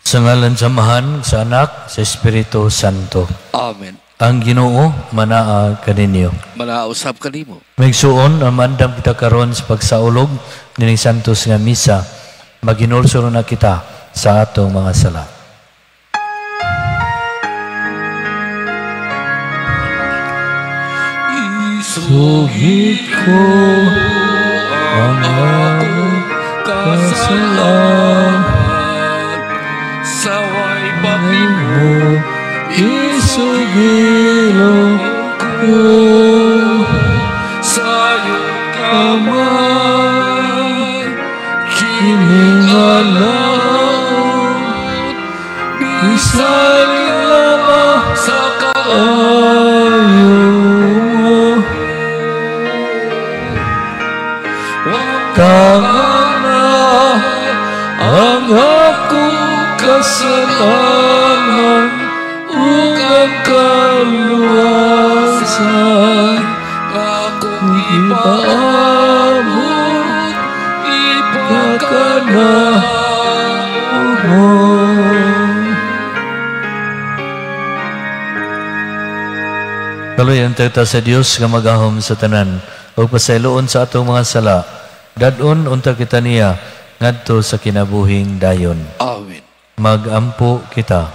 Sa ngalan sa Amahan, sa Anak, sa Espiritu Santo. Amen. Ang Ginoo manaa kaninyo. Manausap kanimo. Migsuon, mandam kita karon sa pagsaulog nining Santos nga misa. Maginulsuro na kita sa atong mga sala. Isugid ko ang akong kasalanan, saway mo isugilo ko sayo kamay kining alaon bisan lama sa kaayo mo tama na ang akong kasalanan ug ang kaluwasan akong ipaamot ipakana mo. Kaloy ang tagta sa Dios nga magahom sa tanan ug pasayloon sa atong mga sala, dad-on unta kita niya ngadto sa kinabuhing dayon. Amen. Magampo kita.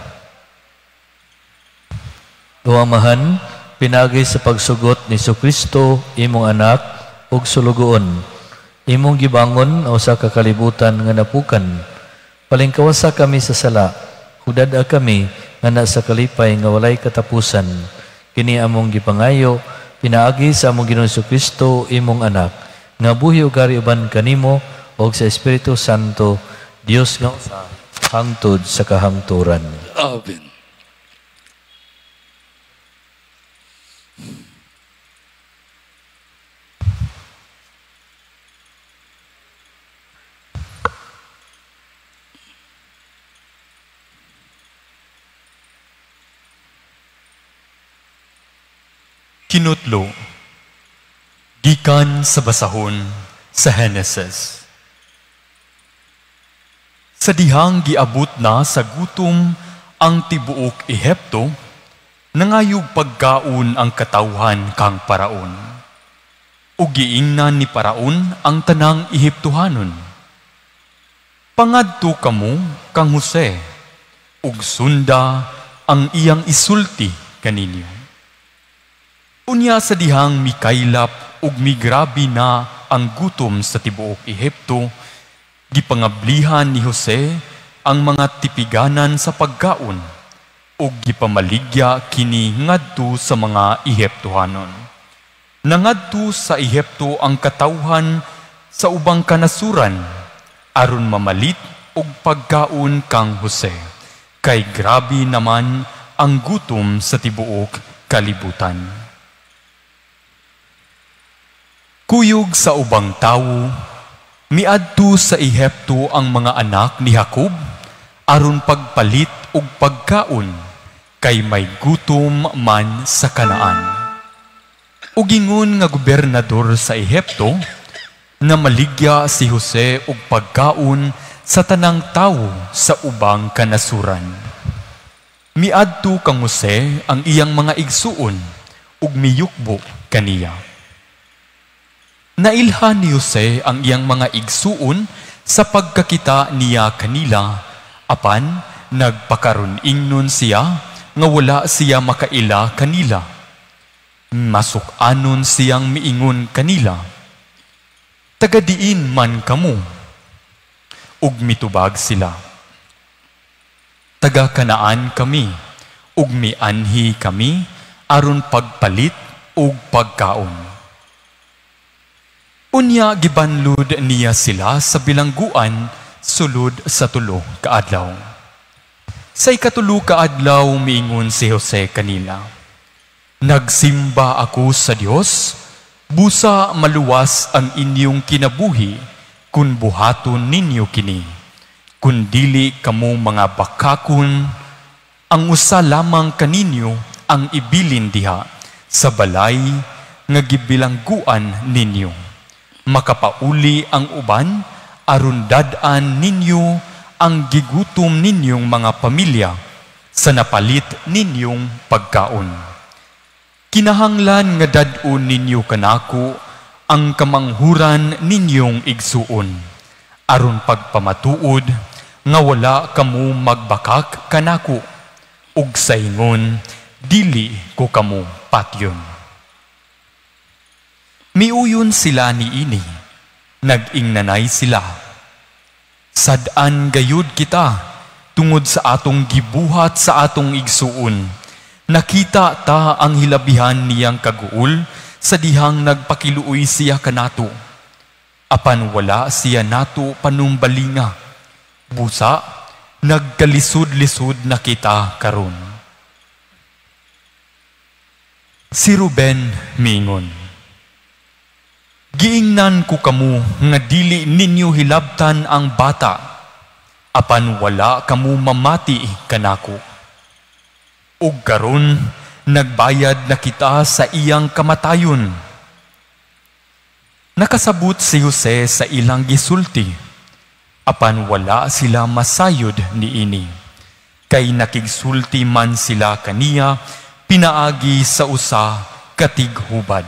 O Amahan, pinaagi sa pagsugot ni Kristo imong anak ug sulugoon, imong gibangon o sa kakalibutan nga napukan. Palingkawasa kami sa sala, hudad-a kami nga na sa kalipay nga walay katapusan. Kini among gipangayo, pinaagi sa among Ginoong Kristo imong anak, nga buhi ug hari uban kanimo og sa Espiritu Santo, Dios nga usa, hangtod sa kahangturan. Amen. Kinutlo, gikan sa basahon sa Henesis. Sa dihang giabot na sa gutom ang tibuok Ehipto, nangayog pagkaon ang katawhan kang Paraon. Ug giingnan ni Paraon ang tanang Ehiptohanon. Pangadto kamo kang Jose, ug sunda ang iyang isulti kaninyo. Unya sa dihang mikaylap ug migrabi na ang gutom sa tibuok Ehipto, gipangablihan ni Jose ang mga tipiganan sa pagkaon ug gipamaligya kini ngadto sa mga Ehiptohanon. Nangadto sa Ehipto ang katawhan sa ubang kanasuran aron mamalit og pagkaon kang Jose, kay grabe naman ang gutom sa tibuok kalibutan. Kuyog sa ubang tawo, miadto sa Ehipto ang mga anak ni Jacob aron pagpalit og pagkaon, kay may gutom man sa Kanaan. Ug ingon nga gobernador sa Ehipto, na maligya si Jose og pagkaon sa tanang tawo sa ubang kanasuran. Miadto kang Jose ang iyang mga igsuon ug miyukbo kaniya. Nailhan ni Jose ang iyang mga igsuon sa pagkakita niya kanila, apan nagpakaron-ingnon siya nga wala siya makaila kanila. Masuk-anon siyang miingon kanila, tagadiin man kamo. Ug mitubag sila, taga Kanaan kami, ug mianhi kami aron pagpalit ug pagkaon. Unya gibanlud niya sila sa bilangguan sulod sa 3 ka adlaw. Sa 3 ka adlaw miingon si Jose kanila, nagsimba ako sa Dios, busa maluwas ang inyong kinabuhi kun buhaton ninyo kini. Kun dili kamo mga bakakon, ang usa lamang kaninyo ang ibilin diha sa balay nga gibilangguan ninyo. Makapauli ang uban aron dad-an ninyo ang gigutom ninyong mga pamilya sa napalit ninyong pagkaon. Kinahanglan nga dad-on ninyo kanako ang kamanghuran ninyong igsuon, aron pagpamatuod nga wala kamo magbakak kanako, ug saingon dili ko kamo patyon. Miuyon sila niini, nag-ingnanay sila. Sad-an gayud kita tungod sa atong gibuhat sa atong igsuon. Nakita ta ang hilabihan niyang kaguol sa dihang nagpakiluoy siya kanato. Apan wala siya nato panumbalinga. Busa, nagkalisod-lisod na kita karon. Si Ruben mingon, giingnan ko kamo nga dili ninyo hilabtan ang bata, apan wala kamo mamati kanako. Ug karon nagbayad na kita sa iyang kamatayon. Nakasabot si Jose sa ilang gisulti, apan wala sila masayod niini. Kay nakigsulti man sila kaniya, pinaagi sa usa katighubad.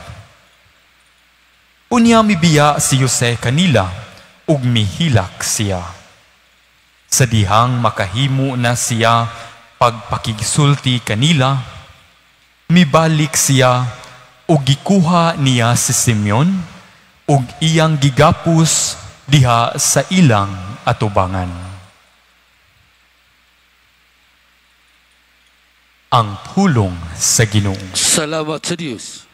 Unya mibiya si Jose kanila, ug mihilak siya. Sa dihang makahimo na siya pagpakigsulti kanila, mibalik siya ug gikuha niya si Simeon ug iyang gigapos diha sa ilang atubangan. Ang pulong sa Ginoo. Salamat sa Dios.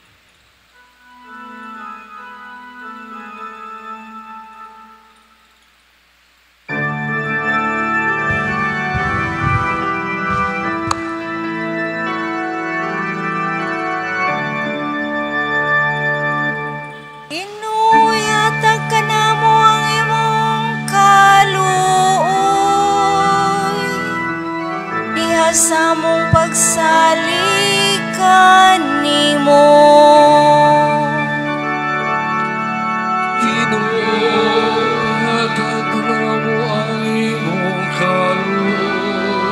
Sa mong pagsalig kanimo, Ginoo, hatag namo ang imong kaluoy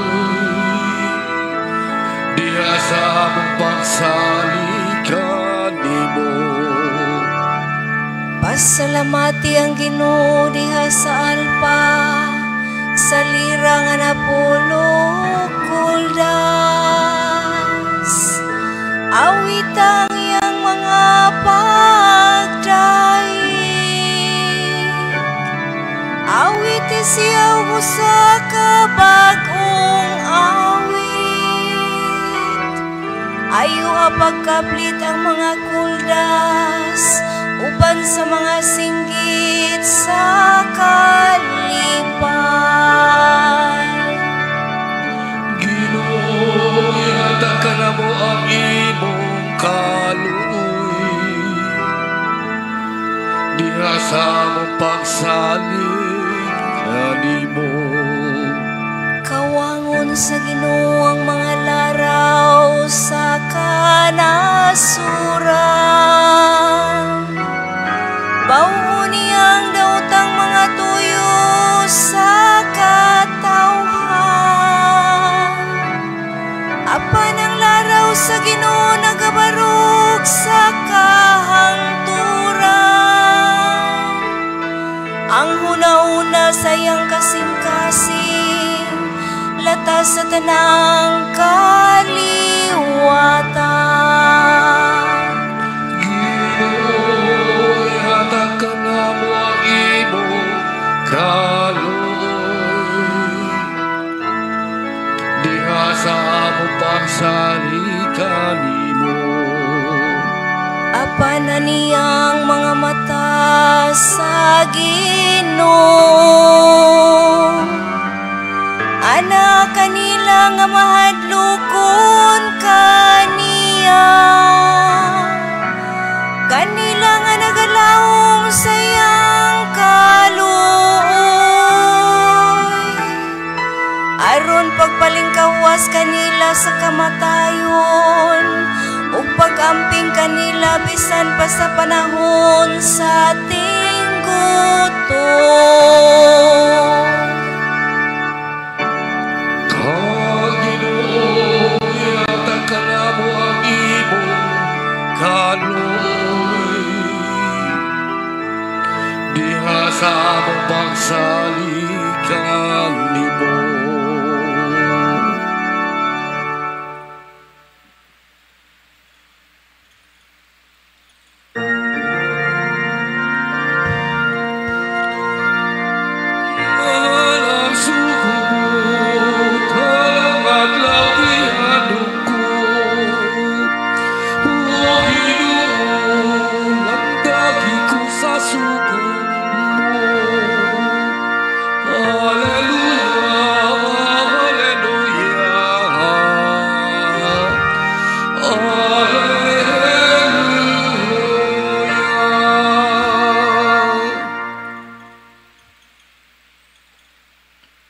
diha sa among pagsalig kanimo. Pasalamati ang Ginoo diha sa alpa, sa lira nga napulo kuldas. Awit ang iyang mga pagdaig, awit siya usa ka bag-ong awit. Ayo pagkablit ang mga kuldas uban sa mga singgit sa kalipay. Ginoo, ihatag kanamo ang imong kaluoy diha sa among pagsalig kanimo. Kawangon sa Ginoo ang mga laraw sa kanasuran. Bawon niyang daotang mga tuyo sa katawhan. Apan ang laraw sa Ginoo nagabarog sa kahangturan. Ang huna-huna sa iyang kasing-kasing, latas sa tanang kaliwatan. Ginoo, ihatag kanamo ang imong kaluoy diha sa among pagsalig kanimo. Apan na niyang mga mata sa Ginoo, ana kanila nga mahadlokon kaniya, kanila nga nagalawom sa iyang kaluoy, aron pagpalingkawas kanila sa kamatayon ug pag-amping kanila bisan pa sa panahon sa tinggutom. sa among pagsaligan nimo. Mahal ang sugod, halang adlaw gihandom ko. O Ginoo, landagi ko sa sugo mo. Hallelujah, hallelujah, hallelujah.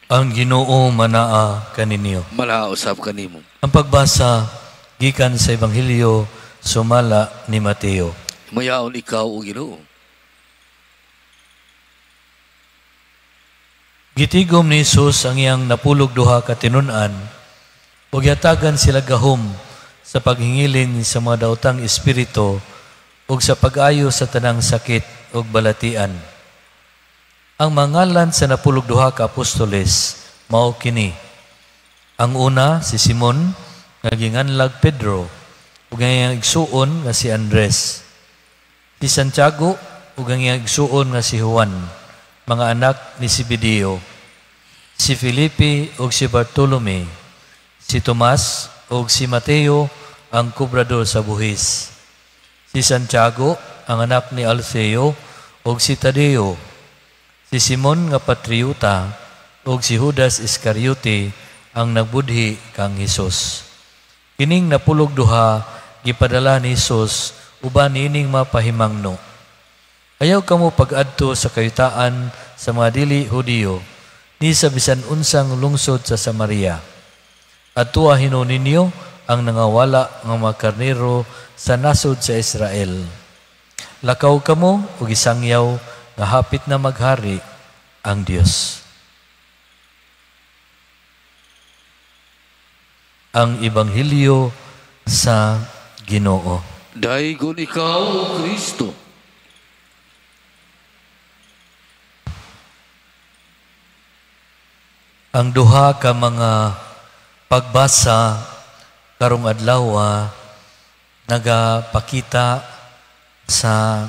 Ang Ginoo manaa kaninyo. Manausap kanimo. Ang pagbasa gikan sa Ebanghelyo sumala ni Mateo. Mayaon ikaw o Ginoo. Gitigom ni Hesus ang iyang napulog duha ka tinun-an ug giatagan sila gahom sa paghingilin sa mga daotang espiritu ug sa pag-ayo sa tanang sakit ug balatian. Ang mangalan sa napulog duha ka apostoles mao kini. Ang una si Simon nga ginganlag Pedro ug ang iyang igsuon nga si Andres. Si Santiago ug ang iyang igsuon nga si Juan, mga anak ni Zebedeo. Si Felipe ug si Bartolome, si Tomas ug si Mateo ang kobrador sa buhis. Si Santiago ang anak ni Alfeo ug si Tadeo. Si Simon nga patriota ug si Judas Iscariote ang nagbudhi kang Hesus. Kining napulog duha gipadala ni Hesus uban niining mapahimangno. Ayaw kamo pag-adto sa kayutaan sa mga dili Hudiyo, ni sa bisan unsang lungsod sa Samaria. Adtoa hinuon ninyo ang nangawala nga mga karnero sa nasod sa Israel. Lakaw kamo ug isangyaw nga hapit na maghari ang Dios. Ang Ebanghelyo sa Ginoo. Daygon ikaw, O Kristo. Ang duha ka mga pagbasa karong adlaw nagapakita sa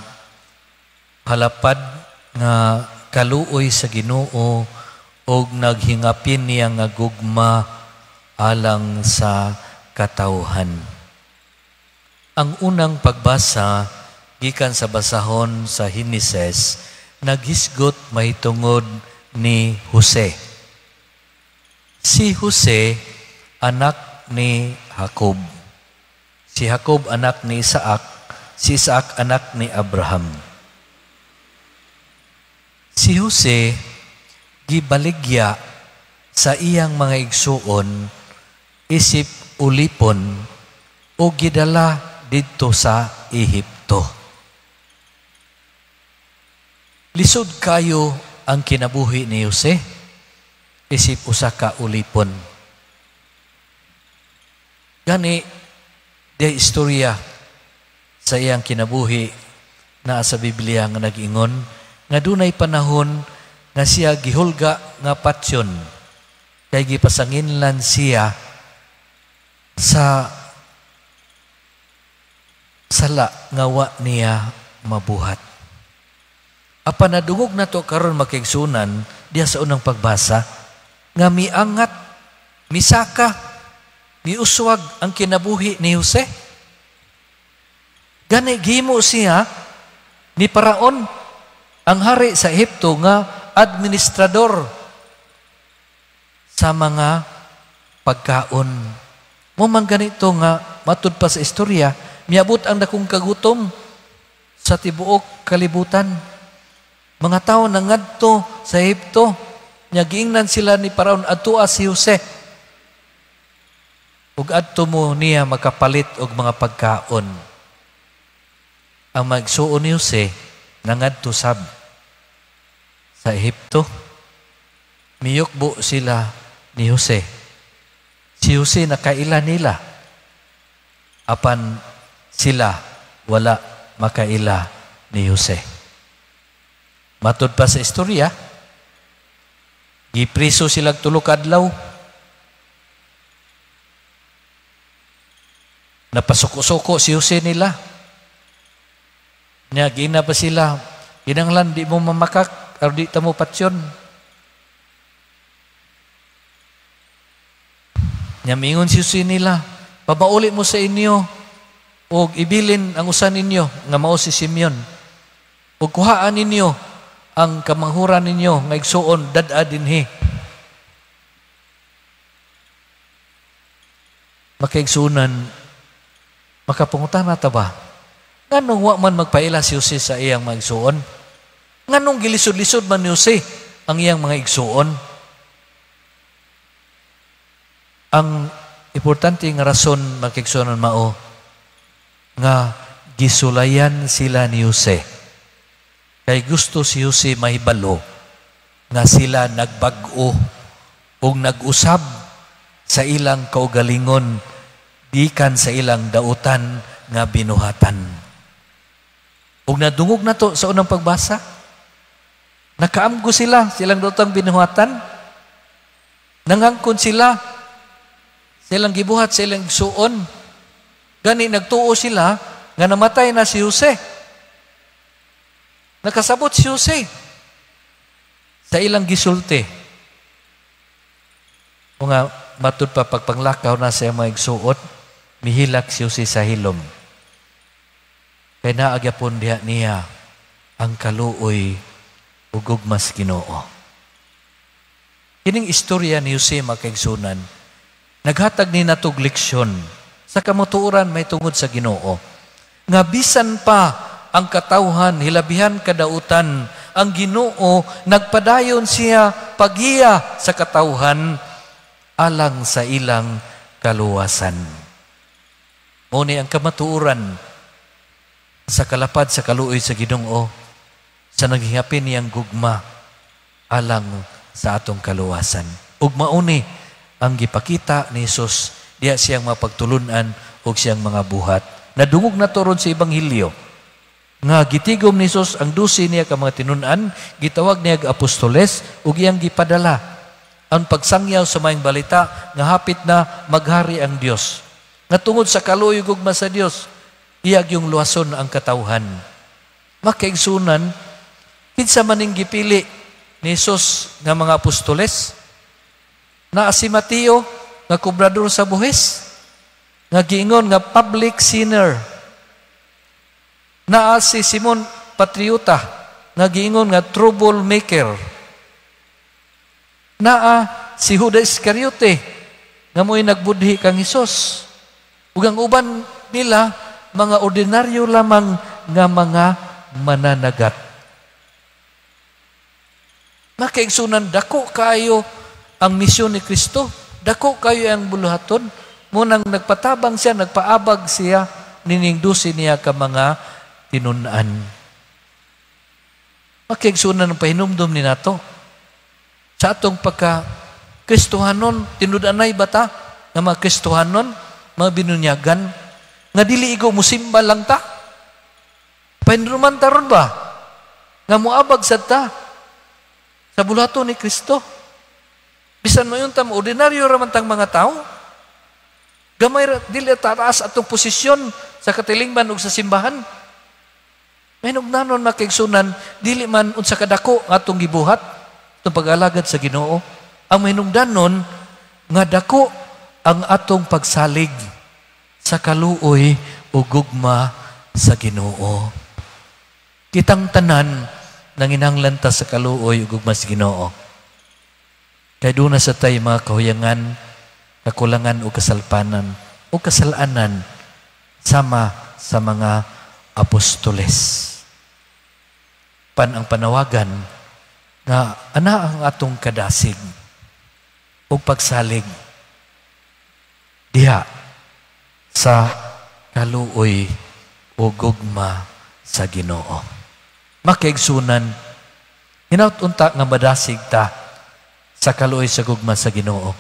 halapad nga kaluoy sa Ginoo og naghingapin niya nga gugma alang sa katawhan. Ang unang pagbasa gikan sa basahon sa Henesis naghisgot mahitungod ni Jose. Si Jose anak ni Jacob. Si Jacob anak ni Isaac, si Isaac anak ni Abraham. Si Jose gibaligya sa iyang mga igsuon isip ulipon o gidala didto sa Ehipto. Lisod kayo ang kinabuhi ni Jose isip usa ka ulipon. Gani di istorya sa iyang kinabuhi naa sa Biblia nga nag-ingon nga dunay panahon nga siya gihulga nga patsyon kay gipasanginlan siya sa sala nga wa niya mabuhat. Apan nadungog nato karon makigsunan diha sa unang pagbasa nga miangat, misaka, miuswag ang kinabuhi ni Jose. Gani gihimo siya ni Paraon, ang hari sa Ehipto nga administrador sa mga pagkaon. Mo man ganito nga matud pa sa istorya, miabot ang dakong kagutom sa tibuok kalibutan. Mga tawo nangadto sa Ehipto, nya giingnan sila ni Paraon adtoa si Jose. Ug adto mo niya makapalit og mga pagkaon. Ang magsuon ni Jose nangadto sab sa Ehipto. Miyukbo sila ni Jose. Si Jose nakaila nila. Apan sila wala makaila ni Jose. Matud pa sa istorya, gipriso sila tulo ka adlaw. Napasuko-suko si Jose nila. Nya gina pa sila, kinanglan di mo mamakak aron di ta mo patsyon. Nya mingon si Jose nila, pabauli mo sa inyo og ibilin ang usa ninyo nga mao si Simeon. Ug kuhaan ninyo ang kamanghuran ninyo nga igsuon dad-a dinhi. Makaigsuonan, makapangutana ta ba? Nganong wa man magpaila si Jose sa iyang mga igsuon? Nganong gilisod-lisod man ni Jose ang iyang mga igsuon? Ang importante nga rason makaigsuonan mao nga gisulayan sila ni Jose. Kay gusto si Jose mahibalo nga sila nagbag-o ug nag-usab sa ilang kaugalingon gikan sa ilang dautan nga binuhatan. Ug nadungog na to sa unang pagbasa. Nakaamgo sila silang daotang binuhatan. Nangangkon sila silang gibuhat silang igsuon. Gani nagtuo sila nga namatay na si Jose. Nakasabot si Jose sa ilang gisulti. O nga matud pa pagpanglakaw na sa mga igsuot, mihilak si Jose sa hilom. Kay naagyapon diha niya ang kaluoy ug gugmas Ginoo. Kining istorya ni Jose makaigsunan, naghatag ni natog leksyon sa kamutuoran may tungod sa Ginoo. Nga bisan pa ang katawhan, hilabihan kadautan, ang Ginoo nagpadayon siya paghiya sa katawhan alang sa ilang kaluwasan. Mao ni ang kamatuoran sa kalapad sa kaluoy sa Ginoo sa naghihapin niyang gugma alang sa atong kaluwasan. Ug mauni ang gipakita ni Hesus diha siyang mapagtulun-an ug siyang mga buhat. Nadungog na to ron sa Ebanghelyo nga gitigom ni Hesus ang 12 niya ka mga tinun-an, gitawag niya og apostoles ug iyang gipadala ang pagsangyaw sa maayong balita nga hapit na maghari ang Dios. Nga tungod sa kaluoy ug gugma sa Dios, iyag yung luwason ang katawhan. Makaigsunan, kinsa man ning gipili ni Hesus nga mga apostoles? Naa si Mateo nga kobrador sa buhis, nga giingon nga public sinner. Naa si Simon Patriota nga giingon nga troublemaker. Naa si Judas Iscariote nga mo'y nagbudhi kang Hesus. Ug ang uban nila mga ordinaryo lamang nga mga mananagat. Makaigsunan, dako kayo ang misyon ni Kristo. Dako kayo ang buluhaton. Munang nagpatabang siya, nagpaabag siya, nining 12 niya ka mga tinun-an. Makaigsunan ang pahinumdum ni nato. Sa atong pagka Kristohanon, tinud-anay ba ta? Nga mga Kristohanon, mga binunyagan, nga dili igo musimba lang ta. Pahinruman ta ron ba? Nga muabag sad ta sa buluhaton ni Kristo. Bisan mo yun tam, ordinaryo raman tang mga tao. Gamay ra, dili tataas atong posisyon sa katilingban ug sa simbahan. May nugnanon makigsunan, dili man unsa kadako ang atong gibuhat atong pag-alagad sa Ginoo. Ang mahinungdanon nga dako ang atong pagsalig sa kaluoy o gugma sa Ginoo. Kitang tanan nanginahanglan ta sa kaluoy o gugma sa Ginoo. Kay duna sa tay mga kahuyangan, kakulangan o kasalpanan o kasalanan sama sa mga apostoles. Pan ang panawagan nga ana ang atong kadasig o pagsalig diha sa kaluoy o gugma sa Ginoo. Makaigsunan, hinaut unta nga madasig ta sa kaluoy sa gugma sa Ginoo.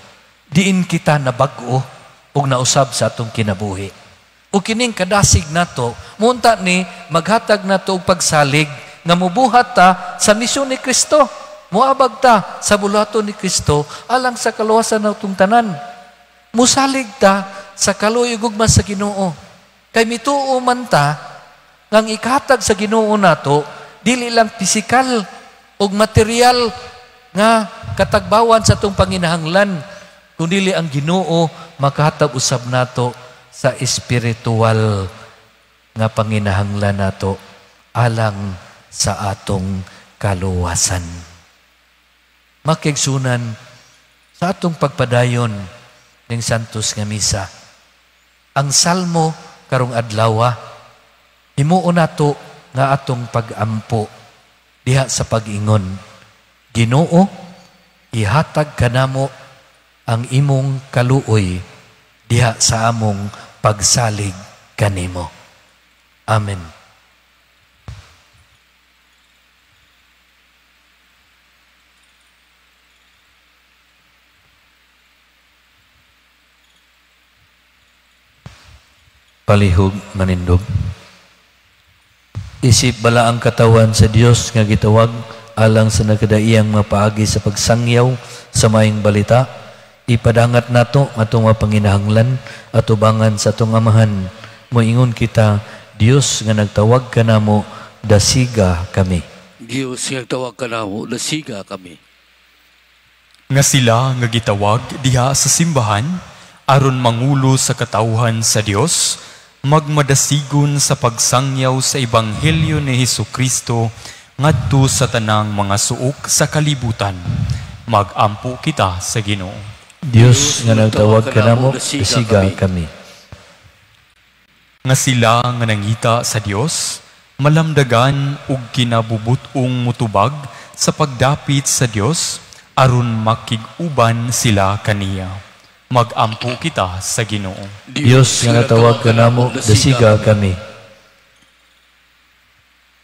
Diin kita nabag-o ug nausab sa atong kinabuhi. O kining kadasig nato, muunta ni maghatag nato og pagsalig nga mubuhat ta sa misyon ni Kristo. Muabag ta sa buluhaton ni Kristo alang sa kaluwasan natong tanan. Musalig ta sa kaluoy ug gugma sa Ginoo. Kay mituo man ta ngang ikatag sa Ginoo nato dili lang pisikal ug material nga katagbawan sa atong panginahanglan, kundili ang Ginoo makahatag usab nato sa espiritual nga panginahanglan nato alang sa atong kaluwasan. Makigsunan sa atong pagpadayon ning Santos nga Misa. Ang salmo karong adlaw, himuon nato nga atong pagampo diha sa pag-ingon, Ginoo, ihatag kanamo ang imong kaluoy diha sa among pagsalig kanimo. Amen. Palihog manindog. Isip bala ang katawan sa Dios nga gitawag alang sa nagkadaiyang mapaagi sa pagsangyaw sa maayong balita, ipadangat nato atong mga panginahanglan at ubangan sa atong Amahan. Moingon kita, Dios nga nagtawag kanamo, dasiga kami. Dios nga nagtawag kanamo, dasiga kami. Nga sila nga gitawag diha sa simbahan aron mangulo sa katawhan sa Dios, magmadasigon sa pagsangyaw sa ebanghelyo ni Hesukristo ngadto sa tanang mga suok sa kalibutan. Magampo kita sa Ginoo. Dios nga nagtawag kanamo, dasiga kami. Nga sila nga nangita sa Dios, malamdagan ug kinabubut-ong mutubag sa pagdapit sa Dios aron makig-uban sila kaniya. Magampo kita sa Ginoo. Dios nga nagtawag kanamo, dasiga kami.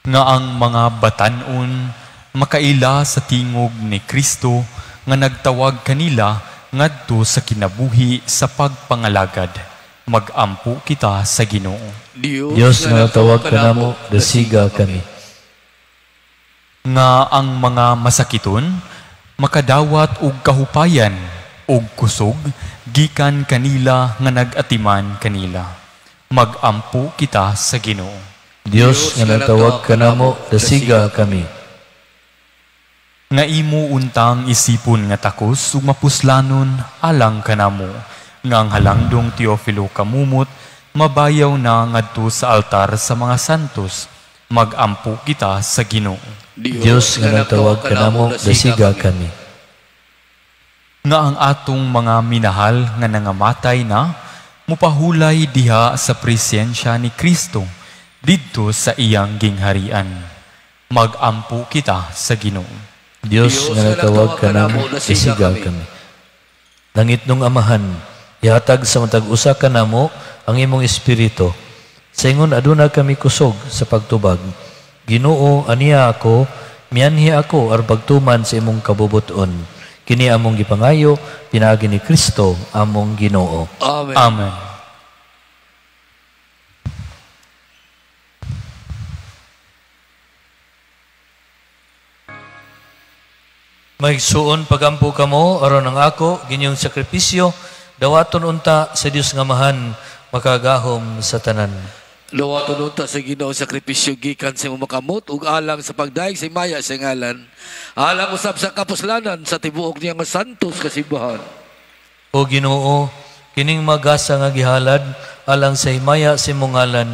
Nga ang mga batan-on makaila sa tingog ni Kristo nga nagtawag kanila ngadto sa kinabuhi sa pagpangalagad. Magampo kita sa Ginoo. Dios nga nagtawag kanamo, dasiga kami. Nga ang mga masakiton makadawat og kahupayan og kusog gikan kanila nga nag-atiman kanila. Magampo kita sa Ginoo. Dios nga nagtawag kanamo, dasiga kami. Nga imo untang isipon nga takos ug mapuslanon alang kanamo, nga ang halangdong Teofilo kamumot mabayaw na ngadto sa altar sa mga santos. Magampo kita sa Ginoo. Dios nga nagtawag kanamo, dasiga kami. Nga ang atong mga minahal nga nangamatay na mupahulay diha sa presensya ni Kristo didto sa iyang gingharian. Magampo kita sa Ginoo. Dios nga nagtawag kanamo, dasiga kami. Langit nung Amahan, ihatag sa matag usa kanamo ang imong espiritu. Sa ingon aduna kami kusog sa pagtubag. Ginoo, aniya ako, mianhi ako aron pagtuman sa imong kabubuton. Kini among gipangayo, pinaagi ni Kristo among Ginoo. Amen. Amen. Maigsuon pagampo kamo aron ang ako ginyong sakripisyo dawaton unta sa Dios nga Amahan makagahom sa tanan. Dawaton unta sa Ginoo sakripisyo gikan sa imong makamot ug alang sa pagdayeg sa himaya sa ngalan, alang usab sa kapuslanan sa tibuok niya nga santos kasimbahan. O Ginoo, kining magasa nga gihalad alang sa himaya sa imong ngalan,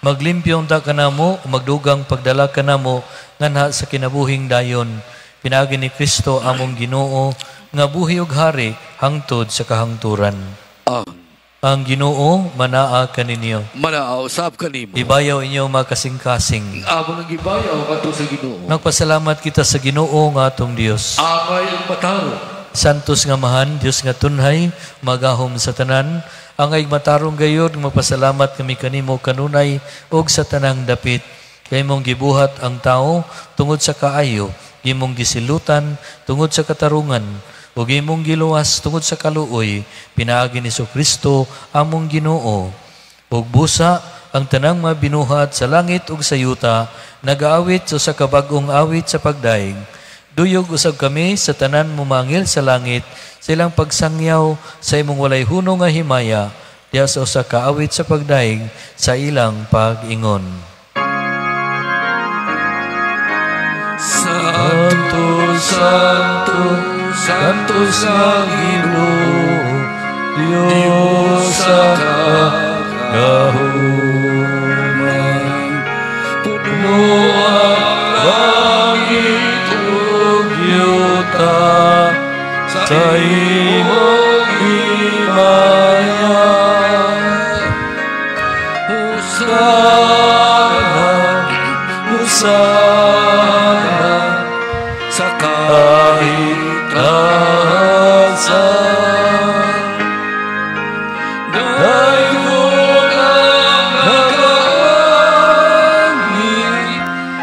maglimpyo unta kanamo ug magdugang pagdala kanamo nganha sa kinabuhing dayon. Pinaagi ni Kristo among Ginoo nga buhi ug hari hangtod sa kahangturan. Amen. Ang Ginoo manaa kaninyo. Manaa usab kanimo. Ibayaw inyo makasing-kasing. Amo nang gibayaw kadto sa Ginoo. Nagpasalamat kita sa Ginoo nga atong Dios. Angay ug matarong. Santos nga Amahan, Dios nga tunhay, magahom sa tanan, angay matarong gayud magpasalamat kami kanimo kanunay ug sa tanang dapit. Kay imong gibuhat ang tao tungod sa kaayo, imong gisilutan tungod sa katarungan, ug imong giluwas tungod sa kaluoy, pinaagi ni Kristo among Ginoo. Ug busa ang tanang mga binuhat sa langit ug sa yuta, nagaawit sa usa ka bag-ong awit sa pagdaig. Duyog usab kami sa tanan mumangil sa langit, sa ilang pagsangyaw sa imong walay hunong nga himaya, diha sa usa ka awit sa pagdaig sa ilang pag-ingon. Santo, Santo, Santo sa Ginoo, Diyos sa kagahuman. Puno ang langit ug yuta sa imong himaya. Hosana, Hosana sa kahitasan. Daygon ang nagaanhi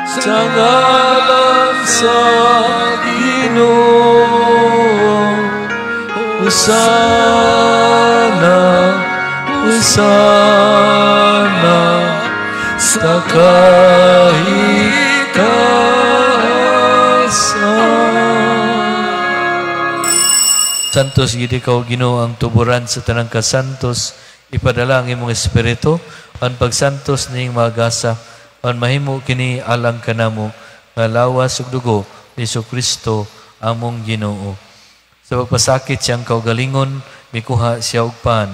sa ngalan sa Ginoo. Hosana, Hosana sa kahitasan. Santos gid ikaw Ginoo ang tuburan sa tanang kasantos, ipadala ang imong espiritu ang pagsantos ning magasa, ang mahimo kini alang kanamo nga lawas ug dugo ni Kristo among Ginoo. Sa pagpasakit siyang kaugalingon, mikuha siya og pan.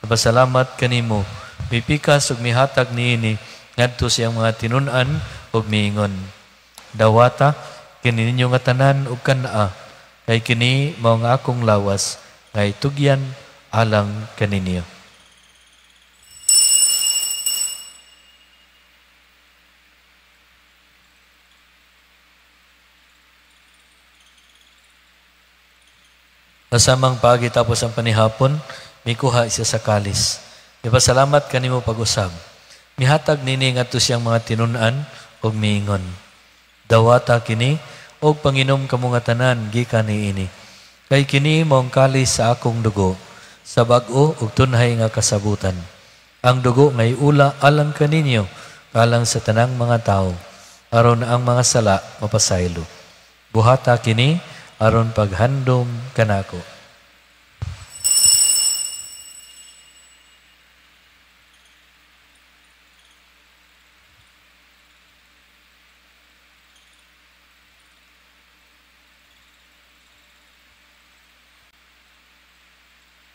Nagpasalamat kanimo, mipikas ug mihatag niini ngadto siyang mga tinun-an ug miingon. Dawata kini ninyo nga tanan ug kan-a, kay kini mao ang akong lawas nga itugyan alang kaninyo. Kasamang pagi tapos ang panihapon, mikuha siya sa kalis. Ipasalamat kanimo pag-usab. Mihatag nini ngadto siyang mga tinun-an ug miingon. Dawata kini og panginom kamo nga tanan gikan niini. Kay kini mao ang kalis sa akong dugo, sa bag-o ug tunhay nga kasabutan. Ang dugo ngay ula alang kaninyo, alang sa tanang mga tawo, aron ang mga sala mapasaylo. Buhata kini aron paghandom kanako.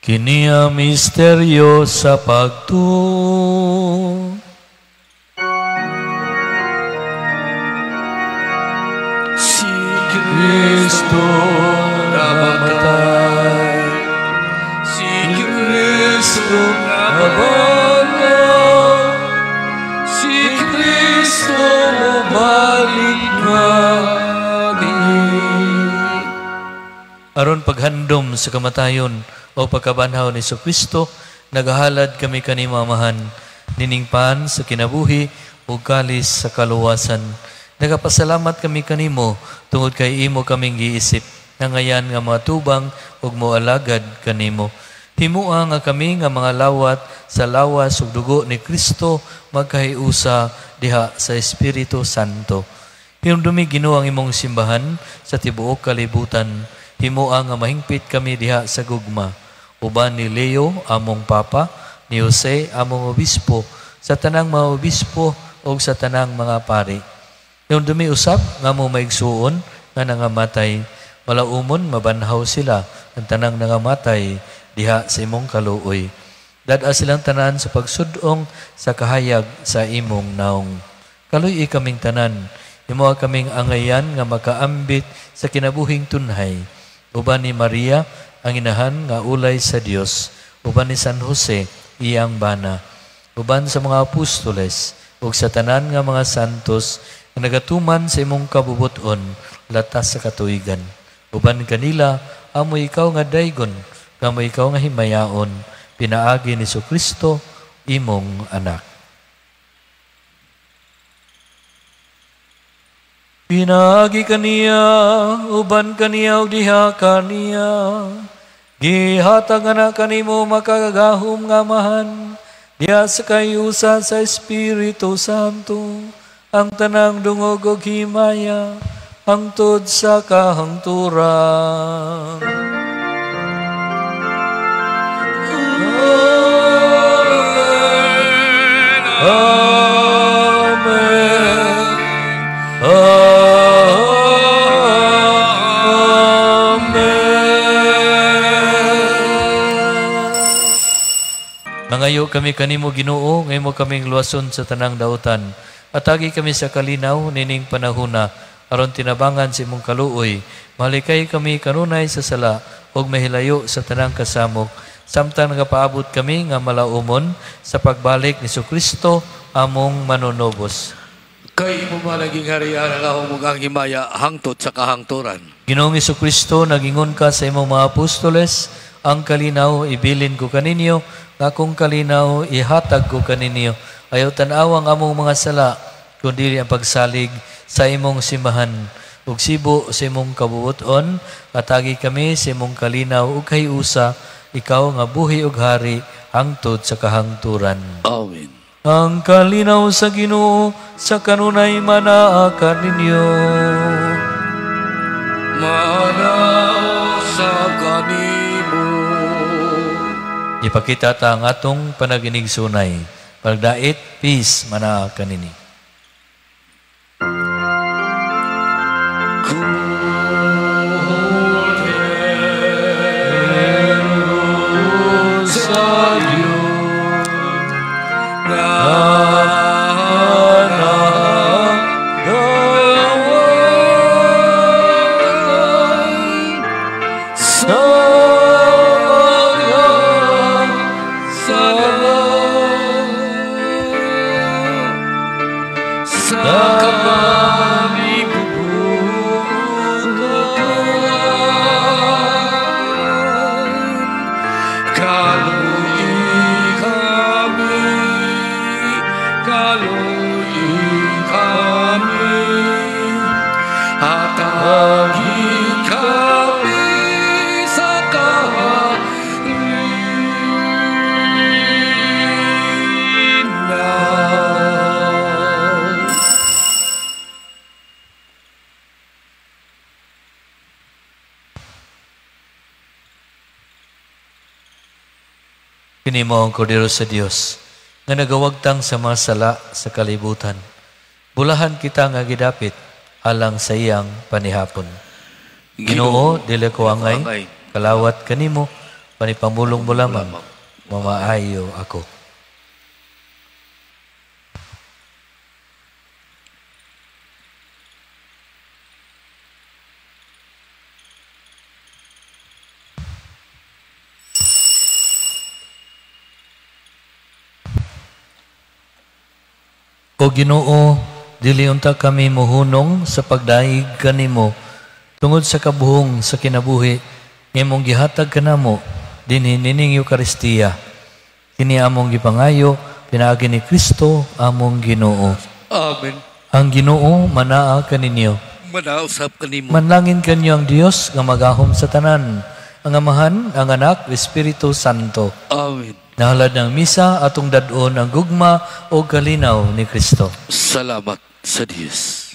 Kini ang misteryo sa pagtuo. Si Kristo namatay, si Kristo nabangaw, si Kristo mobalik kani. Aron paghandom sa kamatayon o pagkabanhaw ni Kristo, nagahalad kami kanimo Amahan, niningpan sa kinabuhi ug kalis sa kaluwasan. Nagapasalamat kami kanimo tungod kay imo kaming giisip, nangayan nga mga tubang ug moalagad kanimo. Himua nga kami nga mga lawat sa lawas ug dugo ni Kristo magkahiusa diha sa Espiritu Santo. Hinumdumi Ginoo ang imong simbahan sa tibuok kalibutan. Himua nga mahingpit kami diha sa gugma. Uban ni Leo among Papa, ni Jose among Obispo, sa tanang mga obispo ug sa tanang mga pari. Hinumdumi usab nga mo maigsuon nga nangamatay, malaumon mabanhaw sila ang tanang nangamatay diha sa imong kaluoy. Dad-a silang tanan sa pagsudong sa kahayag sa imong naong. Kaluy-i kaming tanan, himoa kaming angayan nga makaambit sa kinabuhing tunhay. Uban ni Maria ang inahan nga ulay sa Dios, uban ni San Jose iyang bana, uban sa mga apostoles ug sa tanan nga mga santos nga nagatuman sa imong kabubuton latas sa katuigan. Uban kanila amo ikaw nga daygon, kamo ikaw nga himayaon, pinaagi ni Kristo imong anak. Pinaagi kaniya, uban kaniya ug diha kaniya, gihatag na kanimo makagagahom nga amahan, Diya sa kayusa sa Espiritu Santo, ang tanang dungog ug himaya, hangtod sa kahangturan. Amen. Amen. Amen. Mangayo kami kanimo, Ginoo, nga imo kaming luwason sa tanang dautan. Atagi kami sa kalinaw nining panahuna, aron tinabangan sa imong kaluoy. Malikay kami kanunay sa sala ug mahilayo sa tanang kasamok, samtang nagapaabot kami nga malaumon sa pagbalik ni Kristo among manunubos. Kay imo man naging harian ang gahom ug ang himaya hangtod sa kahangturan. Ginoong Kristo, nagingon ka sa imong mga apostoles, ang kalinaw ibilin ko kaninyo, nga akong kalinaw ihatag ko kaninyo. Ayaw tan-aw ang among mga sala, kundi ang pagsalig sa imong simbahan. Ug sibo sa imong kabuoton, atagi kami sa imong kalinaw ug kahiusa, ikaw nga buhi ug hari hangtod sa kahangturan. Amen. Ang kalinaw sa Ginoo sa kanunay manaa kaninyo. Manaa sa kanimo. Ipakita ta ang atong panaginigsunay. Pagdait, peace manaa kanini. Kini mo ang kordero sa Dios nga nagawagtang sa mga sala sa kalibutan. Bulahan kita nga gidapit alang sa iyang panihapon. Ginoo, dili ko angay, kalawat kanimo, panipamulong mo lamang, mamaayo ako. O Ginoo, dili unta kami mohunong sa pagdaig kanimo tungod sa kabuhong sa kinabuhi nga imong gihatag kanamo dinhi nining Eukaristiya. Kini among gipangayo pinaagi ni Kristo among Ginoo. Amen. Ang Ginoo manaa kaninyo. Manaa usab kanimo. Manlangin kanyo ang Dios nga magahom sa tanan, ang Amahan, ang Anak, Espiritu Santo. Amen. Nahalad ng misa atong dadon ang gugma o kalinaw ni Kristo. Salamat sa Dios.